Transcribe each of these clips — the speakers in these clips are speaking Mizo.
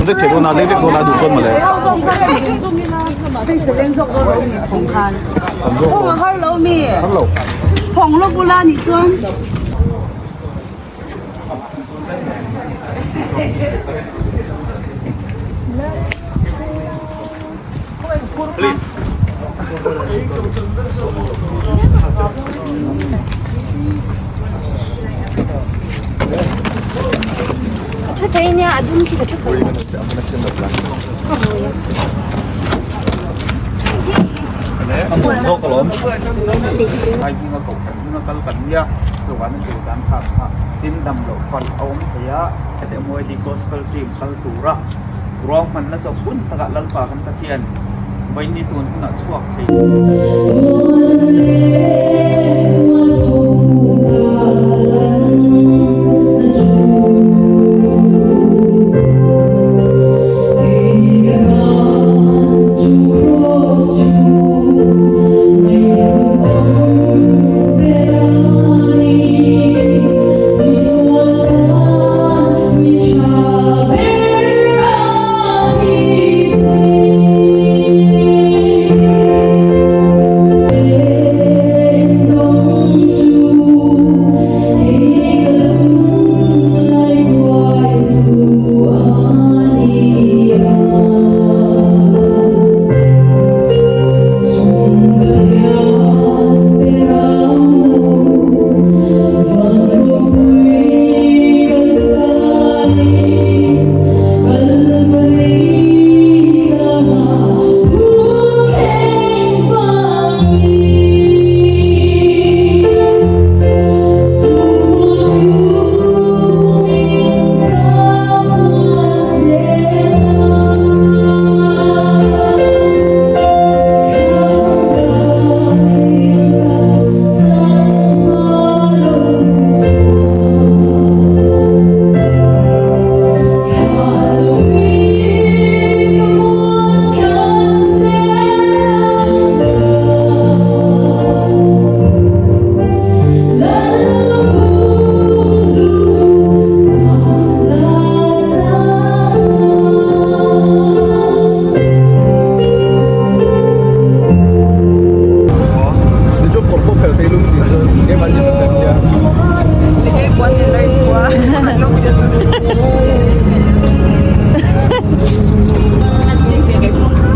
Phawng vek thei dawn a, leng vek dawn a duh chuan mawle. Har lo. Please. Thu thei nia a dum khi ka thu thei. A nuam zawk alawm. Ai hmunga kohhran hmunga kal kan nia chuan a tur dan kha kha tin dam loh palh a awm thei a. Heti MYD Gospel Team kal tura ruahmanna chawp hun takah Lalpa kan Pathian vawiin ni tun hunah chhuak thei.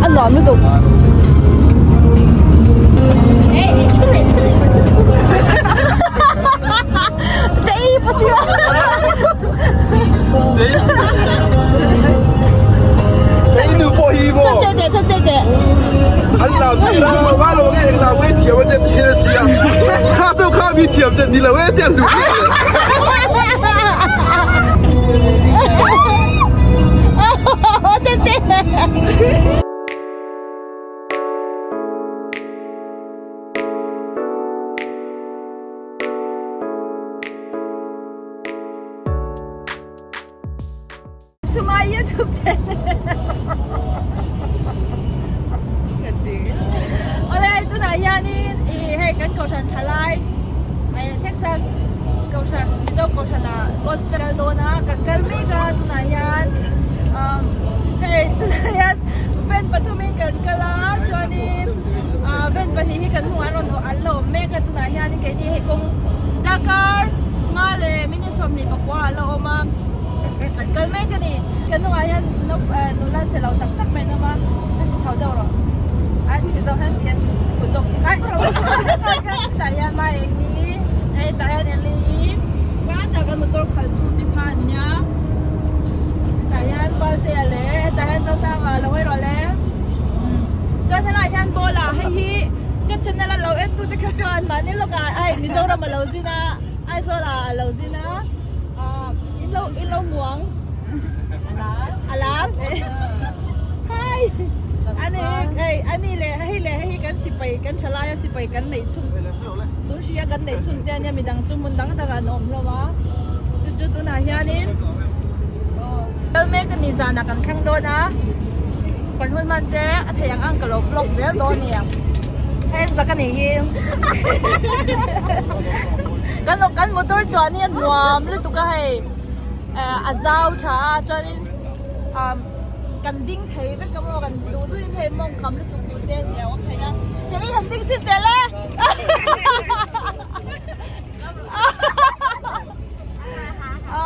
A nuam lutuk. To my YouTube channel. Awle tunah hianin ih hei kan kohhran tha lai Texas kohhran Mizo kohhran ah gospel dawn a kan kal mek a tunah hian umm hei tunah hian van pathumin kan kal a chuanin ah van pahnih hi kan hnungah an rawn an la awm mek a tunah hianin keini hei kawng darkar nga leh minute 24 a la awm a kan kal mek a ni kan hnungah hian nula che lo tak tak mai an awm a an ti chho deuh rawh an ti zawk hian ti an kut zawk ti kai tah hian mai eng ni hei tah hian Eli tlang tak a motor khalh tu te kha an nia tah hian Valtea leh hetah hian Zosanga lo hawi rawh le chuan helaiah hian ball ah hei hi ka channel a lo en tu te kha chuan mahni lawkah hei Mizoram a lo zin a. Aizawl ah a lo zin a ah in lo in lo muang a lar hi ani hei ani leh hei leh hei hi kan sipai kan tha laia sipai kan neih chhun tun hria kan neih chhun te ania midang chu hmun dang dangah an awm hlawm a chu chu tunah hianin kal mek ani zanah kan thleng dawn a kan hun hman te a theih ang ang ka lo vlog zel dawn a ni hei an zak anih hi. Kan kan motor chuan hi a nuam lutuk a hei eh a zau tha a chuanin ah. Kan ding thei vek a maw kan duh duh in hei mawng kham lutuk tur te a awm thei a kei han ding chhin tel e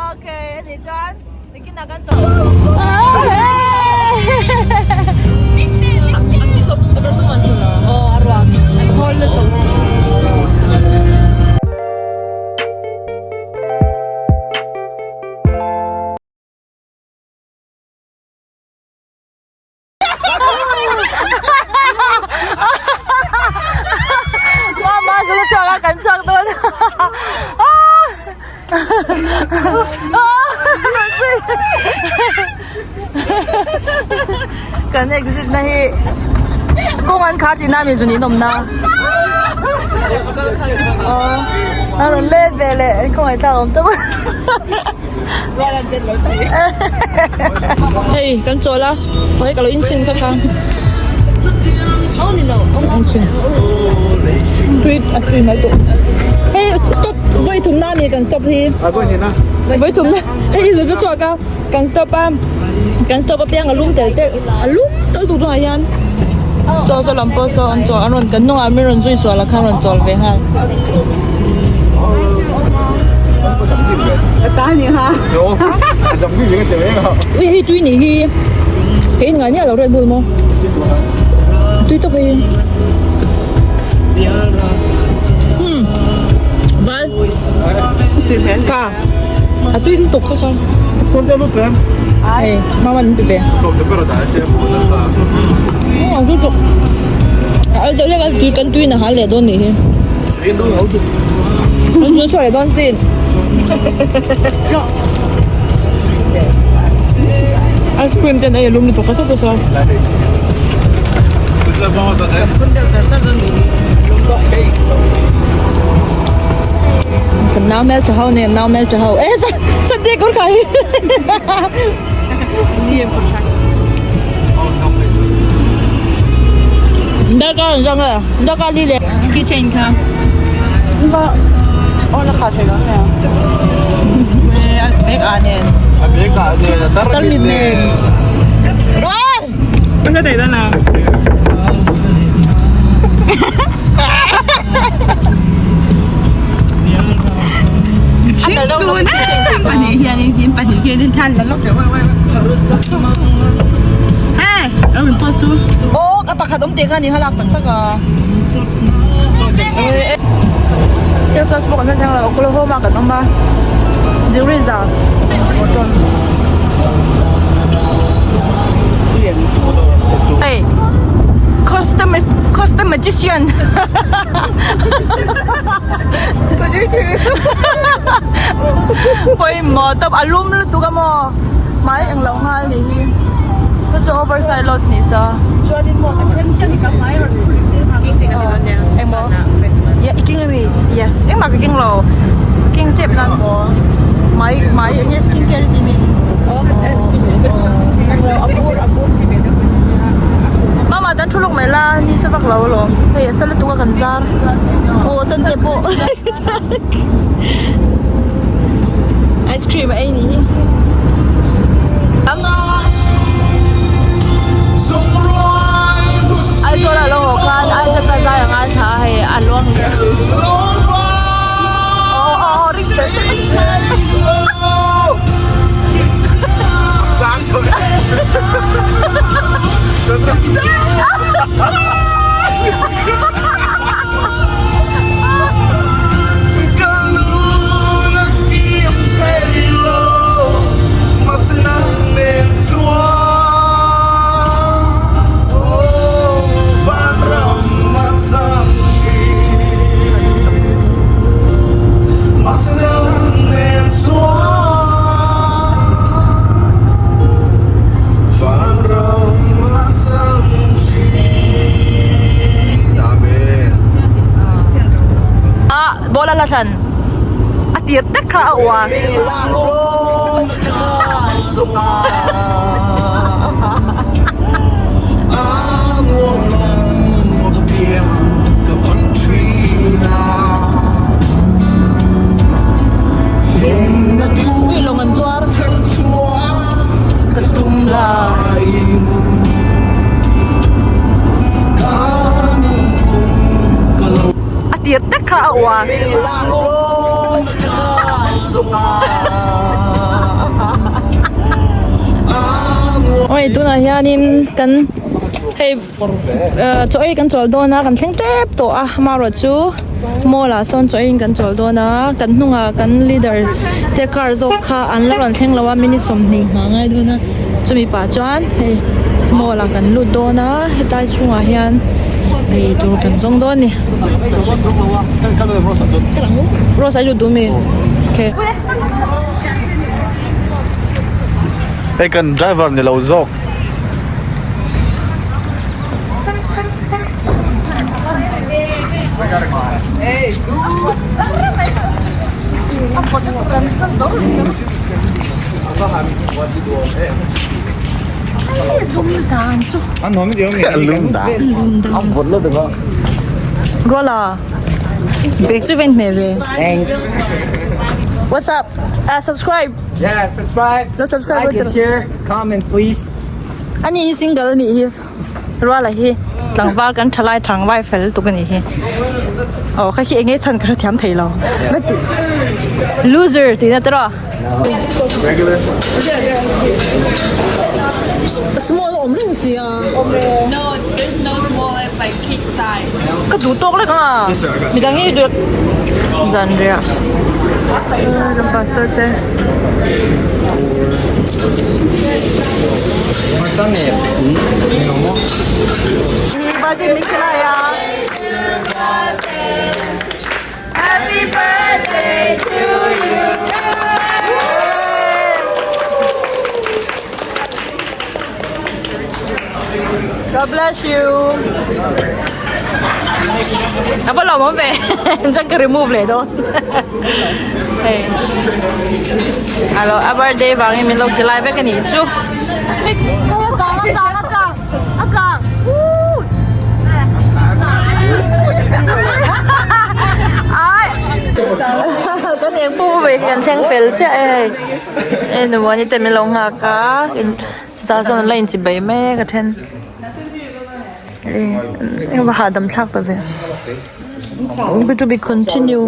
okay ani chuan nikinah kan chawlh aw a ruak an hawl lutuk. Mama zulu chhuak a kan chhuak dawn kan exit na hi kawng an khar tihna mi zun in awm na a rawn let ve leh khawngaih thlak awm tawp. Hei kan chawl a hei ka lo in chhin kha kha in chhin tui a tui mai tawh hei stop vawi thum na ani kan stop hi vawi thum na hei i zut a chhuak a kan stop a kan stop apiang a lum tel tel a lum tel tuk tunah hian saw saw lam pawh saw an chawl an rawn kan hnungah min rawn zui sual a khan rawn chawl ve nghal. Ui hei tui nih hi kei in ngai miah lo Red Bull maw tui tawp hei hmm val ka a tui lutuk kha kha hei mama min ti ve a tui tuk a al deuh hlek a tui kan tui in a hal leh dawn nih hi. An chun chhuah leh dawn sin. Ice cream ten ei a lum lutuk a sawt sawt. Kan phun deuh char char dawn nih hi. Kan nau hmel tha ho nen nau hmel tha ho. Eh sa sa te kawr kha hi. Darkar an zawng e darkar li leh keychain kha bag ah nen tarmit nen Aw ka pakhat awm teh kha ni halak tak tak a Texas pawh kan hre thleng lo Oklahoma kan awm a degree za Hey custom custom magician Pawimawh tawp a lum lutuk a maw hmai englo nghal nih hi chu chu oversize lot ni sa engmaw i king ami yes engmah ka king lo king tep nan maw hmai hmai enge skin care tih mi Mama tan thu lawk mai la ni sa vak lo alawm hei a sa lutuk a kan zar aw sante pawh ice cream a ei nih hi. Aizawl ah lo haw khan Isaac a zai a ngaithla a hei a luang aw aw aw ring tel Bola la hlan a tir tak kha a uar. Ui lawng an zuar. hianin kan hei chaw ei kan chawl dawn a kan thleng tep tawh a amaherawh chu mall ah sawn chaw eiin kan chawl dawn a kan hnungah kan leader te car zawk kha an la rawn thleng lo a minute 20 nghah a ngai dawn a chumi pah chuan hei mall ah kan lut dawn a hetlai chhungah hian ei tur kan zawng dawn a ni rose a lut duh mi okay. Hei kan driver ni lo zawk. Rola bag chu ven hmel ve. What's up? Uh, subscribe. Yeah, subscribe. Lo subscribe Like and share, comment please. Ani hi single ani hi. Ruala hi tlangval kan thalai thangvai fel tuk ani hi. Oh, kha khi enge chan ka hre thiam thei lo. Na ti loser ti na tero. Regular. Small om reng sia. No, there's no small, it's like kid size. Ka duh tawk lek anga. Midang hi duh zan riah. Kan pastor te. Birthday min khilai a. Happy birthday to you. God bless you. A va lawm awm ve chuan ka remove leh dawn hei alo a birthday vangin min lo ti lai vek a nih chu. A kang a kang a kang a kang woo ai kan eng pawh ve kan thleng fel chiah e hei e nuam te min lo nghak a. Chutah chuan an la inchi bai mek a then eng va hahdam thlak ta ve to be continue.